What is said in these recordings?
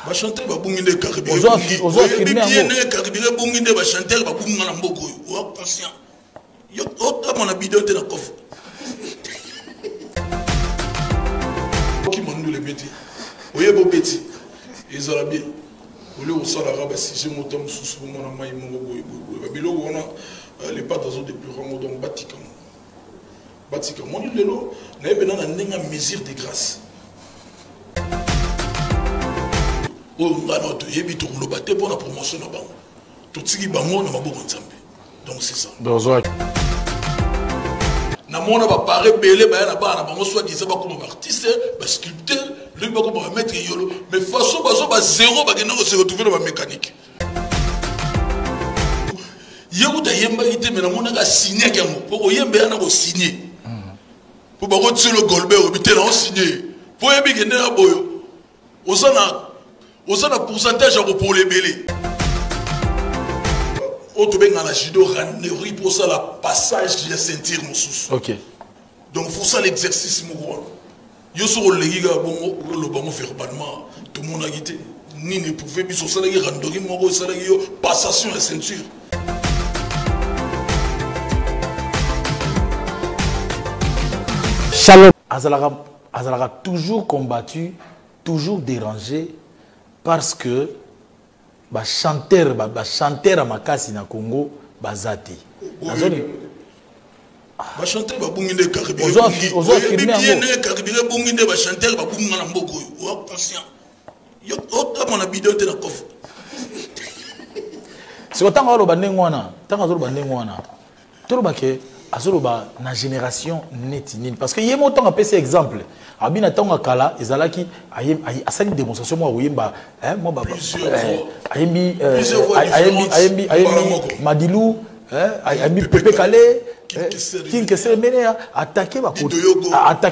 Bachanteur babungi nde carburant bien ndenge carburant ebungi nde bachanteur babungi nga na mboka oyo. Oa conscient, otama na bidon te na coffre. Okima ndule ebeti, oyeba obeti ezala bien olie osalaka basujet mota mosusu bomona mai moko boye boye boye babiloko wana. Le padre azodeplore yango, donc batika ngo, batika. Moni lelo nayebi na ndenge ya mesure de grâce oyo ngai na toyebi tokoloba te mpo na promotion na bango, totiki bango na maboko ya Nzambe. Donc c'est ça. Namona bapare ebele baya na bana na bango, soit disant bakoma baartiste, basculpteur, lobi bakoma bamaître yolo, mais façon bazo ba zéro, bakenda kose retrouver na bamécanique. Ye kuta ayembaki te, me namonaka asignaki yango mpo koyemba ya na kosigne mpo bakotielo Golbert obi te na osigne mpo oyebi kende na boyo oza na pourcentage ya kopola ebele oyo tobengaka na judo randerie mpo osala passage ya ceinture mosusu. Donc faut osala exercice moko wana. Yo soki oleki kaka bongo, oloba yango verbalement, tomonaki te nini eprouve biso osalaki randori moko esalaki yo passation ya ceinture. Shalom azalaka toujours combattu, toujours dérangé, parce que bachanteur bachanteur ya makasi na Congo baza te. Nazoni Bachanteur babungi nde carburant ndenge carburant ebungi nde bachanteur babungi nga na mboka oyo. Oa conscient, otama na bidon te na coffre. Siko ntango aloba ndenge wana, ntango azoloba ndenge wana, toloba ke azoloba na génération neti nini? Parce que ye mo ntango apesi exemple, abi na ntango ya kala ezalaki asali démonstration moko akoyemba ayembi ayembi ayembi Madilu, ayembi Pepe Kale, King Kester Emeneya, attaqué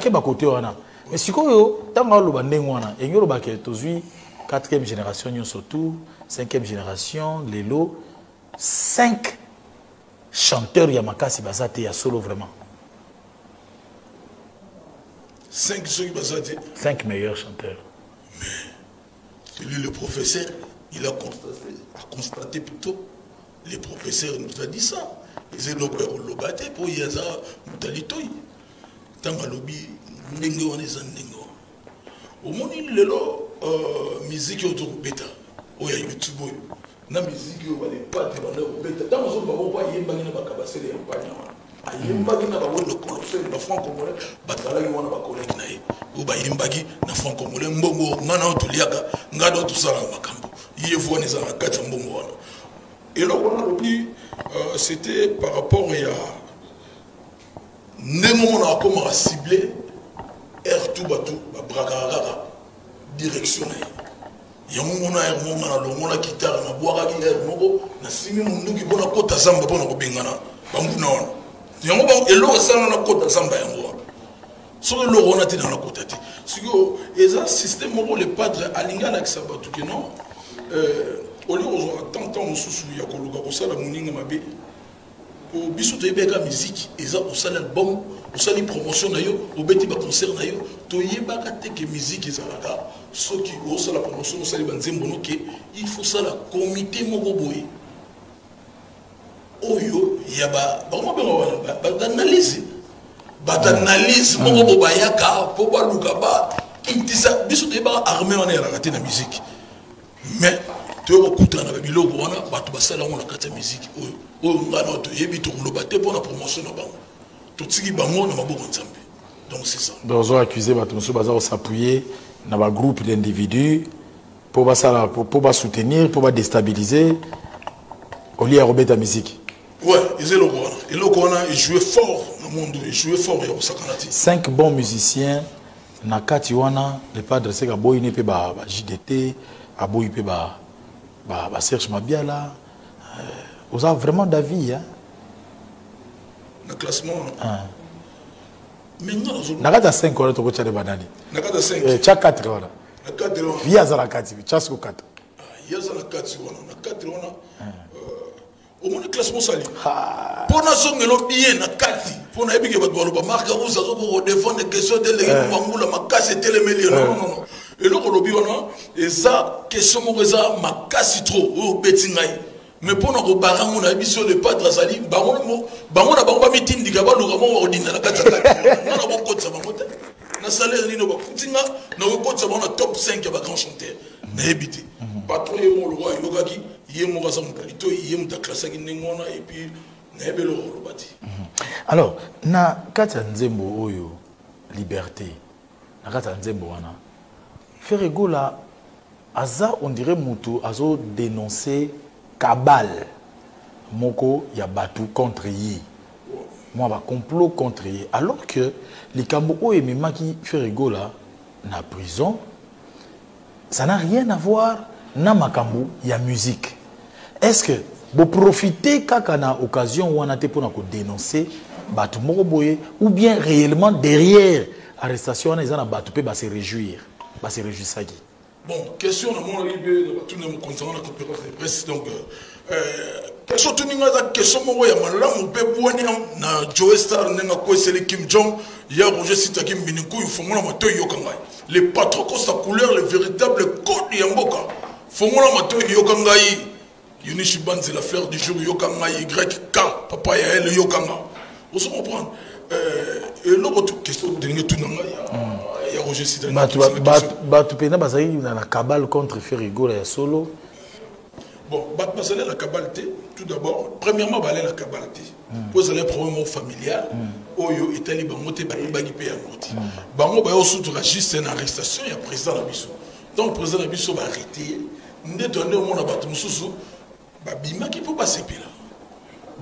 bakote wana. Mais sikoyo ntango aloba ndenge wana, elingi oloba ke tozwi 4e génération nyonso, tout 5e génération lelo, 5 chanteurs ya makasi baza te ya solo vraiment. 5 soki baza te. 5 meilleurs chanteurs. Mais lui, le professeur, il a constaté plutôt, le professeur nous a dit ça. Eza eloko ya koloba te mpo ye aza moto alitoi. Ntango alobi ndenge wana, eza ndenge wana. Omoni lelo miziki oyo tokobeta oyo ya YouTube oyo na miziki oyo balepate banda kobeta, ntango ozoloba moko ayembaki na bakabasele ya mpanya wana, ayembaki na bawendo colosel, bafranc congolais bazalaki wana, bacollègue na ye oyo bayembaki na franc congolais. Mbongo ngai na oyo toliaka, ngai na oyo tosalaka makambo, ye vo wana eza na kati ya mbongo wana. Eloko wana alobi, c'était par rapport ya ndenge omona akomaka ciblé air tout, bato babrakaka kaka direction na ye. Yango mona aire moko nga nalongola guitare, nabwakaki aire moko, nasimi munduki mpo nakota zamba mpo na kobengana banguna wana. Yango eloko esalanga nakota zamba yango wana. Soki eloko wana te, na nakota te. Sikoyo eza système moko le padre alingi alakisa bato ke non, olie kozwaka temps mosusu ya koluka kosala moninga mabe. Po biso toyebaka musique eza osali album, osali promotion na yo, obeti baconcert na yo. Toyebaka te ke musique ezalaka soki osala promotion, osali banzembo, noke il faut sala comité moko boye oyo ya bango benga wana baanalyse, bato analyse moko bo bayaka mpo baluka bakitisa biso. Toyebaka armée wana ezalaka te na musique, mais toye kokutana na babiloko wana, bato basala yango na kati ya musique oyo. Oyo ngai na toyebi tokoloba te mpo na promotion na bango, totiki bango na maboko Nzambe. Donc c'est ça. Donc ozo accuser bato mosusu baza kos'appuyer na bagroupe d'individus mpo basala, mpo basoutenir, mpo badéstabiliser au lieu ya kobeta musique. Ouais, eza eloko wana, eloko wana ejoue fort na monde, ejoue fort ya kosakana te. Cinq bons musiciens na kati wana, le padre seka aboyi ne mpe ba JDT, aboyi mpe ba Serge Mabiala. Oza vraiment d'avis, hein? Na classement wana. Ah. Mais nga nazo Na kati ya 5 wana, tokotya nde banani? Na kati ya 5? Tya 4 wana. Na 4 wana. Vie aza na kati, tya siko 4. Ye aza na kati wana, na 4 wana. Omoni classement osali mpo nazongela bien na kati, mpo nayebi ke bato baloba Mark Rousse azokoka kodefendre question te, ndenge bangula makasi etelemeli ye. Non, non, non. Eloko olobi wana eza question moko eza makasi trop oyo obeti ngai. Mais mpo na kobara yango, nayebi so le padre azali bango bango na bango bamitindika, baluka moko bakodinda na kati ya kati. Nga na kokotisa bango te na salaire nini bafuti nga, nakokotisa bango na top 5 ya bagrand chanteur, nayebi te. Patron ye moko lokola ayokaki, ye moko aza moto to ye moto aklasaki ndenge wana, et puis nayebi eloko koloba te. Alors, na kati ya nzembo oyo Liberté, na kati ya nzembo wana, Ferre Gola aza, on dirait mutu azo dénoncer cabale moko ya bato contre ye, mwa bacomplot contre ye, alors que likambo oyo ememaki Ferre Gola na prison, ça n'a rien à voir na makambo ya musique. Est-ce que boprofite kaka na occasion wana te mpona kodénoncer bato moko boye, ou bien réellement derrière arrestation wana eza na bato mpe base réjouir, base réjouissaki? Bon, question namonaki mpe na batuni ya mokonzi yango na conférence de presse. Donc question tuni nga eza question moko ya malamu mpe bwani na Joe Star ndenge akweseli Kim Jong ya Roger Sitaki Mbini Nkuyu. Fongola matoi, yoka ngai, le patron Kosa Couleur, le véritable code ya mboka. Fongola matoi, yoka ngai, Yunishi Banzi, la fleur du jour, yoka ngai, YK papa ya ele, yoka nga. Ozo comprendre eloko tu question ndenge tuna ngai ya Roger Sitaki. Bato mpenza bazalaki na cabale contre Ferre Gola ya solo? Bon, bato bazali na cabale te. Tout d'abord, premièrement, bazali na cabale te po ezali problème moko familial oyo etali bango te, bayebaki mpe yango te. Bango bayosutuka juste na arrestation ya président na biso. Donc président na biso baarrêté ye nde toyande omona bato mosusu babimaki mpo basepela.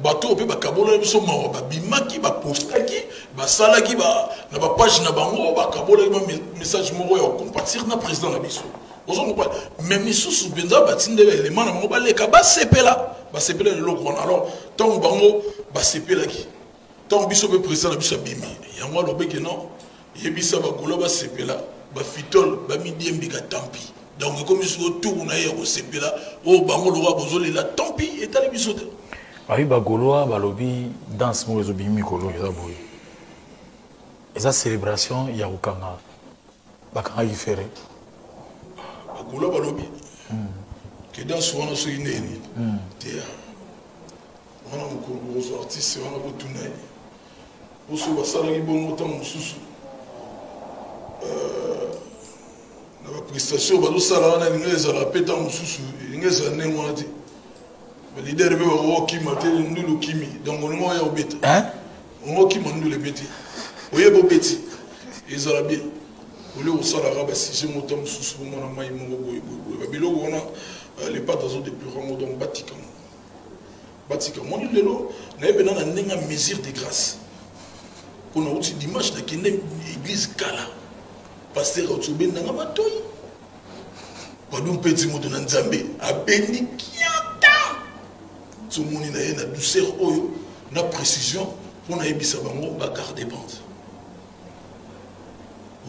Bato oyo mpe bakabolaki biso mawa, babimaki, bapostaki, basalaki na bapage na bango, bakabolaki bamessage moko ya kocompatir na président na biso, ozo comprendre? Mais misusu mpenza batindeli baelema na bango, baleka, basepela, basepela eloko wana. Alors ntango bango basepelaki, ntango biso mpe président na biso abimi, yango alobeki non, yebisa bagolo basepela, bafitole bamidiembika, tant pis. Donc ekomi sikoyo tour na ye ya kosepela. Oyo bango lokola bozolela, tant pis, etali biso te. Babi bagaulois balobi danse moko ezobimi mikolo, eza boye, eza célébration ya kokanga bakangaki Ferre. Bagaulois balobi ke danse wana soki ndeni te wana, mokolo bokozwa artiste wana, botuna ye poso basalaki bongo. Ntango mosusu na baprestation bazosala wana, elingi ezala mpe, ntango mosusu elingi ezala ndenge wana te. Baleader mpe bakokokima te, ndulu okimi, donc olingi oya obeta, ongo okima, ndulu ebeti, oyeba obeti, ezala bien olie kosalaka basujet mota mosusu bomona mai moko boye boye boye. Babiloko wana, le padre azodéplore yango. Donc batika ngo, batika. Moni lelo nayebi na ndenge ya mesure de grâce mpo nauti dimanche, nakende église kala, pasteur auti obendanga matoi, padu mpeti moto na Nzambe abendi kiata, tomoni na ye na douceur oyo na précision mpo nayebisa bango bagarde bande.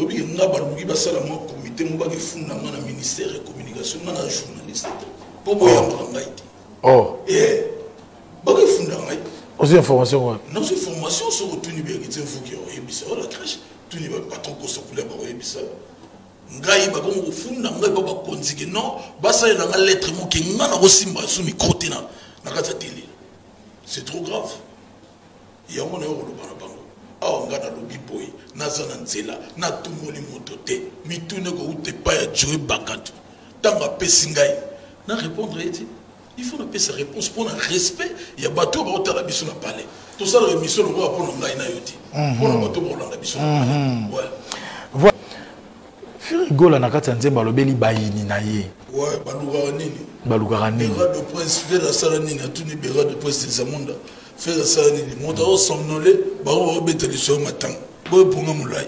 Oyebi nga baluki basala mwa comité mo bakefunda nga na ministère ya communication, nga na journaliste te, mpo boyambaka ngai te. Oh. Bakefunda ngai. Ozwi information wapi? Nazwi information, soki otuni Berite Mvuki, oyebisa oyo la crèche, tuni bapatron Kosakulia, bakoyebisa ngai. Bakomi kofunda ngai mpo bakonzi ke non, basalela nga lettre moke, nga nakosimba su micro te na kati ya télé. C'est trop grave. Yango nayo koloba na bango awa, nga nalobi boye, naza na nzela, natumoli moto te. Mituna ekouta epai ya Joe Bakatu. Ntango apesi ngai na répondre ye ti, il faut napesa réponse mpo na respect ya bato oyo baotala biso na palais. Tosalaka émission lokola mpo na ngai na yo te, mpo na bato baolanda biso na palais, ouais. Ferre Gola na kati ya nzembo alobeli bayini na ye. Ouais, balukaka nini? Balukaka nini? Bera de Prince, Ferre asala nini? Atuni Bera de Prince de Zamunda, Ferre asala nini? Moto azosomnole bango, baobeta lisolo matanga boyo mponga molai.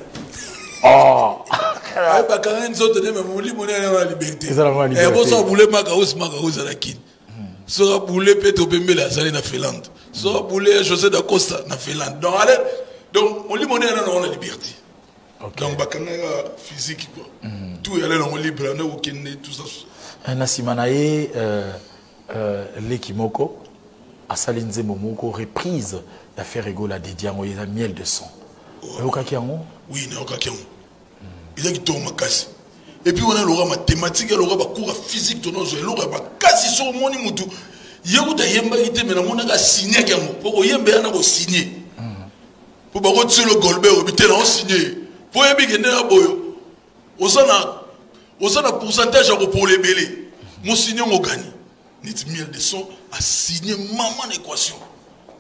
Bakanga nzoto nde, me molimo nde na liberté. Boso abule maka osi, maka ozala kini, soki abule mpe topembele azali na Finlande, soki abule José da Costa na Finlande. Donc ale, donc molimo nde yana nango na liberté. Donc bakangaka physique quoi, tout yale nango libre nde kokende, tout ça. Na nsima na ye, leki moko asali nzembo moko, reprise ya Ferre Gola, dédié yango, eza Miel de Son. Oyokaki yango? Oui, nayokaki yango, eza kitoko makasi. Et puis wana eloko ya mathématique, eloko ya bacours ya physique, tonozwa eloko ya makasi. Soki omoni mutu ye kuta ayembaki te, me namonaka asignaki yango mpo koyemba ya na kosigne, mpo bakotielo Golbert obi te na osigne, mpo oyebi ke nde na boyo oza na pourcentage ya kopola ebele mosigne yango ogani neti Miel de Son asigne mama na équation,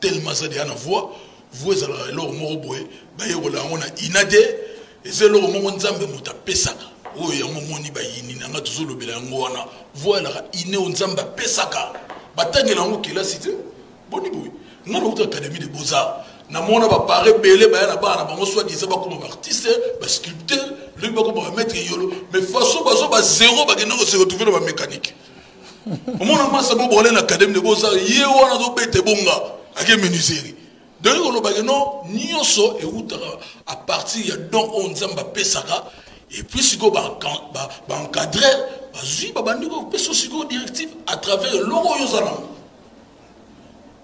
tellement aza deya na voix. Voix ezalaka eloko moko boye, bayekola yango na ina te, eza eloko moko Nzambe moto apesaka. Oyo yango omoni bayini na nga tozolobela yango wana. Voix elaka ine oyo Nzambe apesaka, batangela yango kelasi te. Boni boye, nga nauta Académie de Beaux-Arts, namona bapare ebele baya na bana na bango, soit disant bakoma baartiste, basculpteur, lobi bakoma bamaître yolo, mais façon bazwa ba zéro, bakende kose retrouver na bamécanique. Omona masa bo bole na Académie de Beaux-Arts, ye wana azobeta ebonga ake menuiserie. Donc kolobaki no nyonso eutaka à partir ya don oyo Nzambe apesaka. Et puis sikoyo baencadrer bazwi, babandi kopesa sikoyo directive à travers eloko oyo oza nango,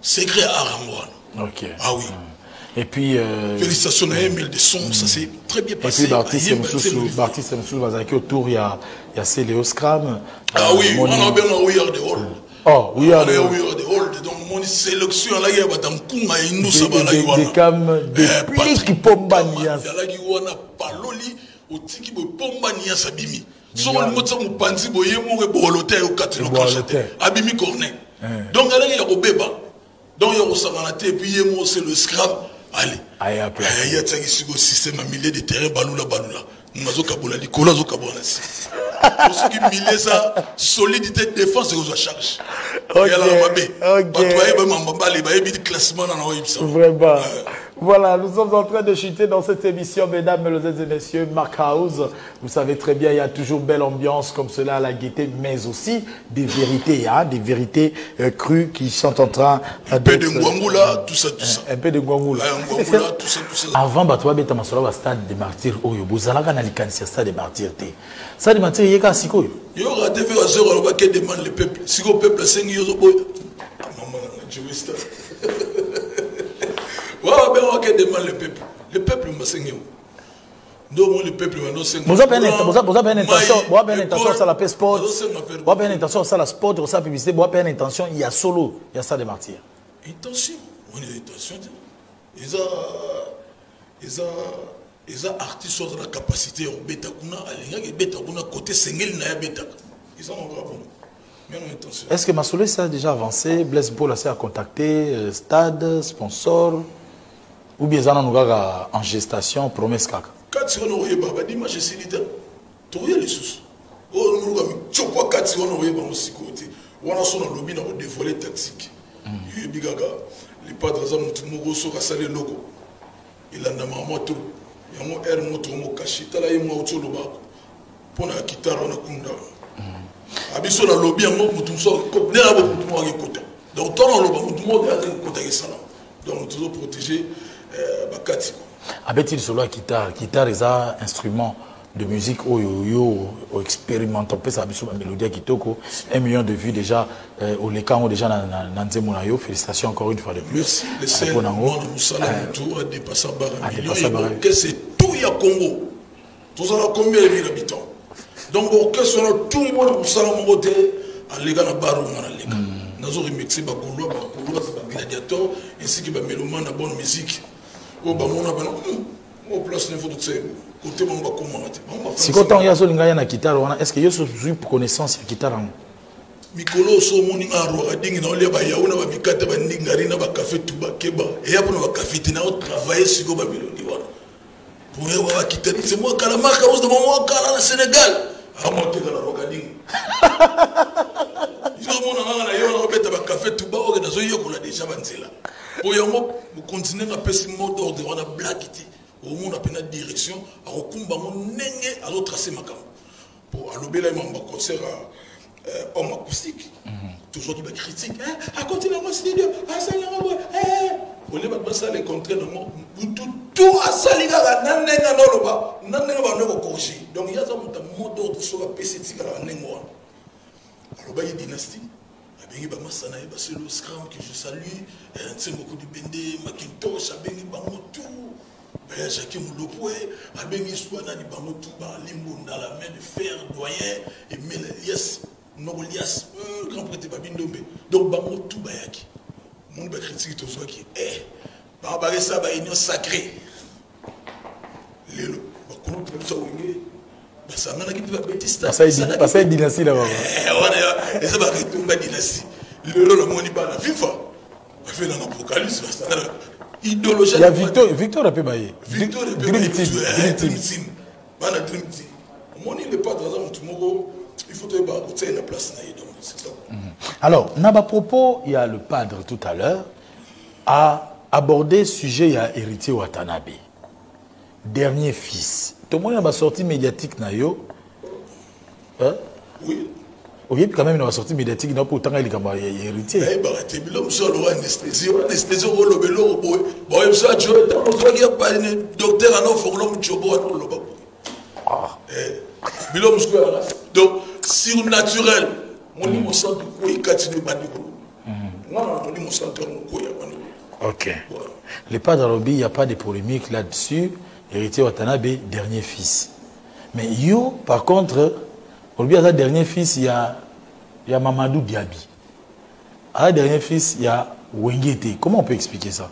secret ya art yango wana. Ah oui. Et puis félicitations na ye Miel de Son, ça s'est très bien passé. Et puis baartiste mosusu, baartiste mosusu bazalaki autour ya Celeo Scram. Ah oui, wana obenga We Are the World. Oh, We Are the We Are the World. Donc moni sélection alaki ya bato nkunga ya indusa balaki wana. Dekam Deplick Pomba Nias. Alaki wana paloli otiki boye, Pomba Nias abimi. Soki olingi otia mopanzi boye, moko ebolo te, ayokati lokasha te, abimi corner. Donc alaki ya kobeba, donc ya kosangana te. Et puis ye moko c'est le Scram, allez, ye atiaki sikoyo système ya milieu de terrain, balula balula, azokabola likolo, azokabola na se. Soki milieu eza solidité, défense ekozwa charge, eyalaka mabe. Bato bayeba mamba bale, bayebi classement na oyebisa. Vraiment. Voilà, nous sommes en train de chuter dans cette émission, mesdames, mesdemoiselles et messieurs. Marc House, vous savez très bien, il y a toujours belle ambiance comme cela à la gaieté, mais aussi des vérités, hein, des vérités crues qui sont en train Un peu de Ngwangula, tout ça, tout ça. Un peu de Ngwangula. Ngwangula, tout ça, tout ça. Avant, bato babeta masolo ba Stade de Martyr oyo, bozalaka na likanisi ya Stade de Martyr te. Stade de Martyr yeka sikoyo. Yo raté fait à zéro, alors que demande le peuple? Si le peuple asengi yo boy. Maman, je vais stade. Ouais, ben que demande le peuple? Le peuple masengi. Donc le peuple boza mpe na intention, boza mpe na intention osala mpe sport, boza mpe na intention osala sport, osala publicité, boza mpe na intention ya solo ya Stade de Martyr? Intention wana eza intention te, eza artiste oyo aza na capacité ya kobeta kuna, alingaki ebeta kuna côté sengeli na ye, abetaka, eza nango bongo. Est-ce que masolo ça a déjà avancé? Blaise Paul a contacté stade, sponsor, ou bien eza nanu kaka en gestation, promesse kaka? Kati wana oyeba badimanche esili te, tokoya lisusu oyo moluka mitsopo kati wana, oyeba yango sikoyo te. Wana so nalobi na kodévoile tactique, yoyebi kaka le padre aza motu moko, soki asali eloko elandamaka mwa tro yango aire moto mokashi. Tala ye mwa oti oloba mpo na kitare wana kunda abiso, nalobi yango motu mosusu nde na bo motu moko akekota. Donc ntango aloba motu moko akekota, esala. Donc tozoprotéger bakati. Abeti lisolo ya guitare. Guitare eza instrument de musique oyo yo oexpérimente, opesaka biso bamélodie ya kitoko. 1 million de vues déjà, oleka yango déjà na nzembo na yo. Félicitations encore une fois de plus. Merci. Mwana mosala, motu adépassa bara million, orchestre tout ya Congo tozala combien de mille habitants? Donc orchestre wana tout, mwana mosala moko te aleka na bar oyo nga naleka. Nazo remercier bagaulois, bagauloise, bagladiateur ainsi que bamélomane na bonne musique oyo bamona bana oyo place nefo totia kote bango bakomaka te. Sikoyo ntango ye azolinga ya na guitare wana, est ce que yo ozwi connaissance ya guitare yango? Mikolo oso omoni nga arwaka dingi na olia bayawu na bamikate, bandingari na bakafe tuba keba eya mpona bakafe te, na otravaille sikoyo bamélodie wana pour bakitani. C'est moi kala Marc House de mwa kala na Sénégal, amoteka na rwaka dingi. Omona nganga na ye wana obeta bakafe tuba oyo nazoyekola déjà banzela po yango mokonzi ndenge apesi mot d'ordre wana, blague te. Omona mpena direction akokumba yango ndenge azotrace makambo po alobela ye mambo baconcert homme acoustique. Tozwaki bacritique, akoti nango studio, asali yango boye, olie bato basala le contraire nango. Butu tu asali kaka na ndenge anoloba, na ndenge bando kocorrige. Donc ye aza moto ya mot d'ordre, soki apesi etikalaka ndenge wana. Alobaki dynastie, abengi bamasa na ye, baselo Scram que je salue, Nsemboku Dibende, Macintosh, abengi bango tout. Baya Jacques Mulopwe, abengi swa nani bango tout ba Limbonda, la main de fer, doyen, Emile Elias, Noko Lias, grand prêtre Babi Ndombe. Donc bango tout bayaki. Moni ba critique tozwaki. Eh, ba baresa ba union sacrée. Lelo bakulutu na biso Wenge basanganaki mpe babeti stade. Basali dynastie na bango. Eh, wana eza ba retomba dynastie. Lelo namoni bana FIFA bafela na apocalypse basangana idéologie ya Victor. Victor ape baye. Victor Dream Team, Dream Team, bana Dream Team. Omoni, le padre aza motu moko, il faut toyeba kotia ye na place na ye. Donc c'est ça. Alors, na ba propos, il y a le padre tout à l'heure a abordé sujet ya Héritier Watanabe, dernier fils. Tomoni na ba sortie médiatique na yo, hein? Oui. Oyebi quand même na ba sortie médiatique na po otanga likambo ya Héritier. Nayebaka te bilo mosusu aloba anesthésie, anesthésie okoloba eloko boye, baoye biso ajo ntango ozwaki ya pale, docteur ana ofongola mocobo wana oloba boye. Bilo mosusu yaka donc surnaturel. Molimo Santu kwei kati no ebandi koloba nga na Molimo Santu yango kwei ya bandi. Ok. Le padre alobi, il n'y a pas de polémique là-dessus. Héritier Watanabe, dernier fils. Mais yo, par contre, olobi aza dernier fils ya Mamadou Diaby. Aza dernier fils ya Wenge te. Comment on peut expliquer ça?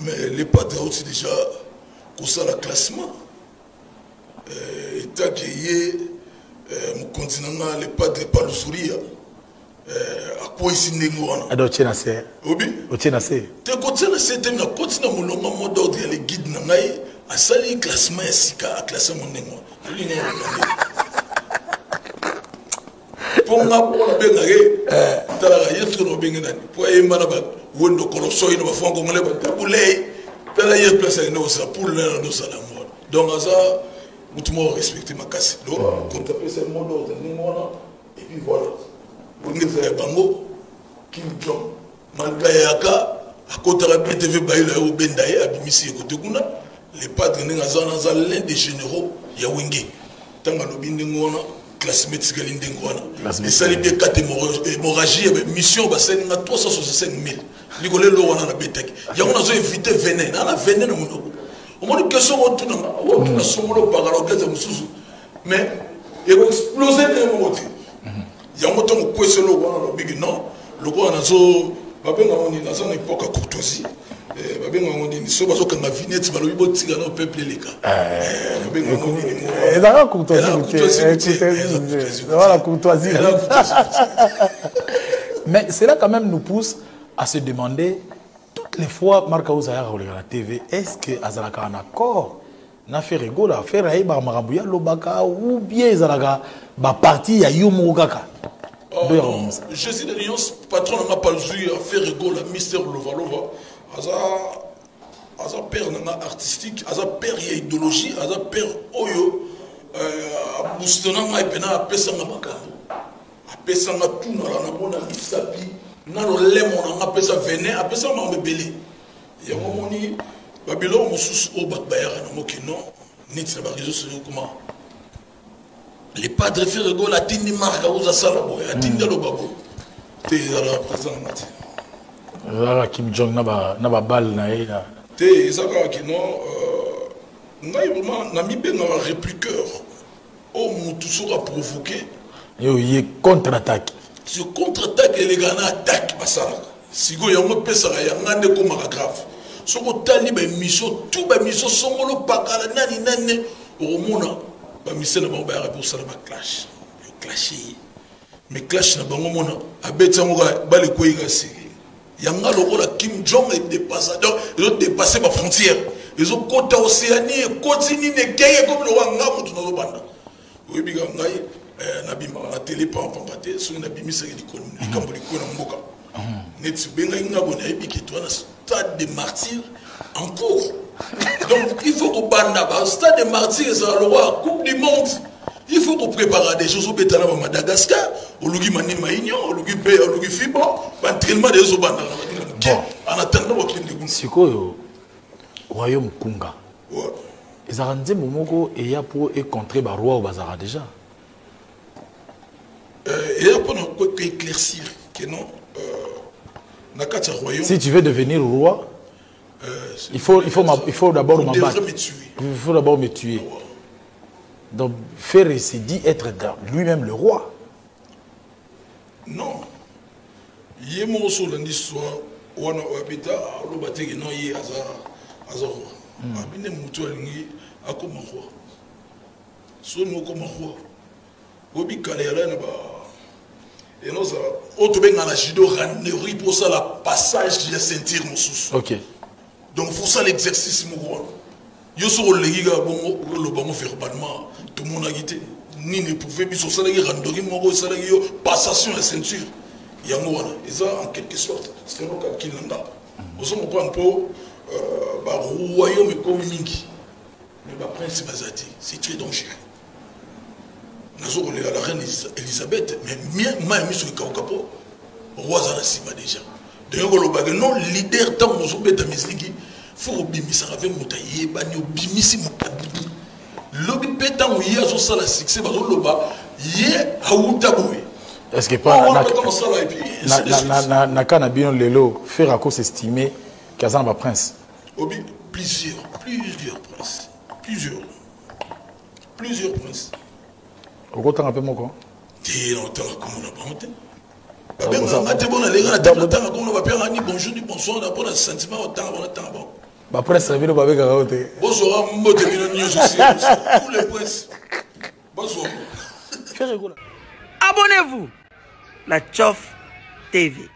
Mais le padre auti déjà kosala classement. Etake ye mokonzi na nga le padre Palusuria akweyisi ndenge wana. Ado otie na se. Obi. Otie na se. Te, kotia na se te. Nakoti na molongo mot d'ordre ya le guide na ngai, asali classement ya sika, aclasse yango ndenge wana. Olinga oloba nde mpo nga mpo nabengake, talaka ye soki na obenge nani mpo ayemba na bawendo kolosoi na bafranc congolais batabulei. Tala ye place akende kosala poule nana ndosala yango wana. Donc aza motu moko respecte makasi. Donc konti apesa mot d'ordre ndenge wana. Et puis voilà, bonge eza ya bango. Kim Jong malgré ayaka akotaka BTV, bayelo aye kobenda ye, abimisi ye kote kuna. Le padre ndenge aza wana, aza l'un des généraux ya Wenge. Ntango alobi ndenge wana, classement etikali ndenge wana. Esali bien kate hémorragie ya mission basali nga 365 000 likolo eloko wana nabetaki yango. Nazo évite venin na venin na monoko. Omoni question otunanga, otuna songolo pakala okeza mosusu, mais ekoexplose ndenge moko te. Yango ntango kwesi eloko wana, alobiki non, lokola nazo babenga nini, naza na époque ya courtoisie. Babenga yango nini so bazokanga vignette, balobi botika na peuple eleka, babenga yango nini? Ezalaka courtoisie, voilà, courtoisie. Mais cela quand même nous pousse à se demander toutes les fois Marc House ayaka koleka na TV, est ce que azalaka en accord na Ferre Gola? Ferre ayebaka makambo ya alobaka ou bien ezalaka baparti ya yo moko kaka? Oh, non. Jésus de Nuance, patron nanga palzui Ferre Gola, Mister Lovalova, aza père nanga artistique, aza père ya idéologie, aza père oyo abooste na ngai mpena, apesanga makambo, apesanga tunala na mona misapi na lolemo nanga, apesa venin, apesanga makambo ebele. Yango moni babiloko mosusu oyo bato bayaka nango ke non, neti na baréseau sociaux koma le padre Ferre Gola atindi Marc House asala boye, atindi aloba boye te. Ezalaka président nanga te. Ezalaka Kim Jong na babale na ye. Te, eza kaka ke non, ngai vraiment namibengaka répliqueur oyo motu soki aprovoke yo ye contre attaque. Sur contre attaque elekaka na attaque basalaka sikoyo. Yango epesaka yanga nde ekomaka grave. Soki otali baémission tout, baémission songolo pakala nani nani, okomona bamise na bango bayaka mpe kosala baclash, clash ye. Mais clash na bango mona abeti yango kaka bale ekwei kasi yanga lokola Kim Jong edépassa. Donc ezodépasse bafrontière, ezokota Océanie, ekoti nini, ekei, ekomi lokola nga motu nazobanda. Oyebi kaka ngai nabimaka na télé pampampa te. Soki nabimisaki likambo likolo na mboka neti obengaki nga boye, nayebi ke toza na stade de martyr en cours. Donc il faut kobanda ba stade de martyr ezala lokola Coupe du monde. Il faut kopréparer des choses. Obeta na bamadagascar, oluki Manima Union, oluki mpe oluki FIBA, baentraînement de ezobandaka na batinga moke en attendant bakende kuna. Sikoyo Royaume Kunga ezalaka nzembo moko eya mpo econtre baroi oyo bazalaka déjà. Eya mpona koéclaircir ke non, na kati ya royaume si tu veux devenir roi. Il faut, il faut, il faut d'abord m'abattre. Il faut d'abord me tuer. Donc, Ferre s'est dit être lui-même le roi. Non. Ye moko so olandi histoire wana oyo abeta aloba te ke non ye aza aza roi. Abi nde motu alingi akoma roi. So olingi okoma roi. Oyebi kala ya na ba enozala oyo tobengaka na judo randerie mpo osala passage ya ceinture mosusu. Ok. Donc faut osala exercice moko wana. Yo soki oleki kaka bongo oloba yango verbalement tomonaki te nini eprouve biso osalaki randori moko esalaki yo passation ya ceinture yango wana eza en quelque sorte selon calcul na nga ozo comprendre mpo euh, baroyaume ekomi mingi mais baprince baza te, c'est très dangereux. Nazo kolela la reine Elisabeth, mais mai ya miso ekauka mpo roi aza na nsima déjà. Donc kolobaka non leader ntango ozobeta miziki fo kobimisaka mpe moto ayebani, obimisi moto abimi lobi mpe ntango ye azosala succès bazoloba ye awuta boye. Est ce que pas na cas na bino lelo Ferre ako s'estimer qu'aza na baprince? Obi plusieurs, plusieurs princes, plusieurs, plusieurs princes. Okotanga mpe moko? Te, naotanga kombo na bango te. Babengaka te bona lenga na tanga tanga kombo bapengaka ni bonjour ni bonsoir na mpona sentiment otanga bona tanga bango. Baprince na bino babengaka yo te? Bozwaka mbote bino nyonso, tous les princes bazwaka. Abonnez-vous, la Tchoff TV.